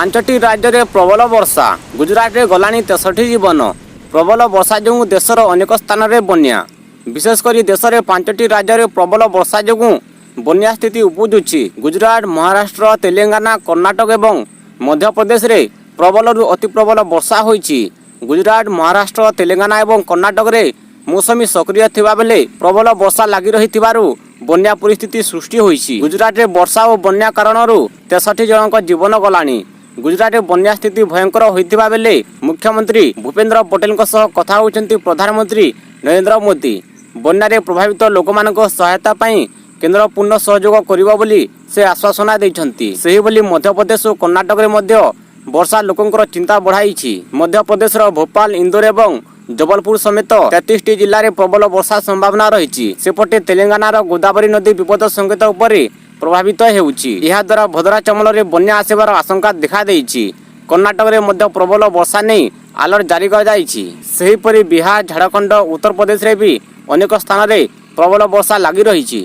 ପାଞ୍ଚଟି ରାଜ୍ୟରେ ପ୍ରବଳ ବର୍ଷା। ଗୁଜରାଟରେ ଗଲାଣି 63 ଜୀବନ। ପ୍ରବଳ ବର୍ଷା ଯୋଗୁଁ ଦେଶର ଅନେକ ସ୍ଥାନରେ ବନ୍ୟା। ବିଶେଷ କରି ଦେଶରେ ପାଞ୍ଚଟି ରାଜ୍ୟରେ ପ୍ରବଳ ବର୍ଷା ଯୋଗୁଁ ବନ୍ୟା ସ୍ଥିତି ଉପୁଜୁଛି। ଗୁଜରାଟ, ମହାରାଷ୍ଟ୍ର, ତେଲେଙ୍ଗାନା, କର୍ଣ୍ଣାଟକ ଏବଂ ମଧ୍ୟପ୍ରଦେଶରେ ପ୍ରବଳରୁ ଅତି ପ୍ରବଳ ବର୍ଷା ହୋଇଛି। ଗୁଜରାଟ, ମହାରାଷ୍ଟ୍ର, ତେଲେଙ୍ଗାନା ଏବଂ କର୍ଣ୍ଣାଟକରେ ମୌସୁମୀ ସକ୍ରିୟ ଥିବାବେଳେ ପ୍ରବଳ ବର୍ଷା ଲାଗି ରହିଥିବାରୁ ବନ୍ୟା ପରିସ୍ଥିତି ସୃଷ୍ଟି ହୋଇଛି। ଗୁଜରାଟରେ ବର୍ଷା ଓ ବନ୍ୟା କାରଣରୁ 63 ଜଣଙ୍କ ଜୀବନ ଗଲାଣି। ଗୁଜରାଟରେ ବନ୍ୟା ସ୍ଥିତି ଭୟଙ୍କର ହୋଇଥିବା ବେଳେ ମୁଖ୍ୟମନ୍ତ୍ରୀ ଭୂପେନ୍ଦ୍ର ପଟେଲଙ୍କ ସହ କଥା ହେଉଛନ୍ତି ପ୍ରଧାନମନ୍ତ୍ରୀ ନରେନ୍ଦ୍ର ମୋଦି। ବନ୍ୟାରେ ପ୍ରଭାବିତ ଲୋକମାନଙ୍କ ସହାୟତା ପାଇଁ କେନ୍ଦ୍ର ପୂର୍ଣ୍ଣ ସହଯୋଗ କରିବ ବୋଲି ସେ ଆଶ୍ୱାସନା ଦେଇଛନ୍ତି। ସେହିଭଳି ମଧ୍ୟପ୍ରଦେଶ ଓ କର୍ଣ୍ଣାଟକରେ ମଧ୍ୟ ବର୍ଷା ଲୋକଙ୍କର ଚିନ୍ତା ବଢ଼ାଇଛି। ମଧ୍ୟପ୍ରଦେଶର ଭୋପାଳ, ଇନ୍ଦୋର ଏବଂ ଜବଲପୁର ସମେତ 33ଟି ଜିଲ୍ଲାରେ ପ୍ରବଳ ବର୍ଷା ସମ୍ଭାବନା ରହିଛି। ସେପଟେ ତେଲେଙ୍ଗାନାର ଗୋଦାବରୀ ନଦୀ ବିପଦ ସଂକେତ ଉପରେ ପ୍ରବାହିତ ହେଉଛି। ଏହାଦ୍ୱାରା ଭଦ୍ରାଚମଲରେ ବନ୍ୟା ଆସିବାର ଆଶଙ୍କା ଦେଖାଦେଇଛି। କର୍ଣ୍ଣାଟକରେ ମଧ୍ୟ ପ୍ରବଳ ବର୍ଷା ନେଇ ଆଲର୍ଟ ଜାରି କରାଯାଇଛି। ସେହିପରି ବିହାର, ଝାଡ଼ଖଣ୍ଡ, ଉତ୍ତରପ୍ରଦେଶରେ ବି ଅନେକ ସ୍ଥାନରେ ପ୍ରବଳ ବର୍ଷା ଲାଗି ରହିଛି।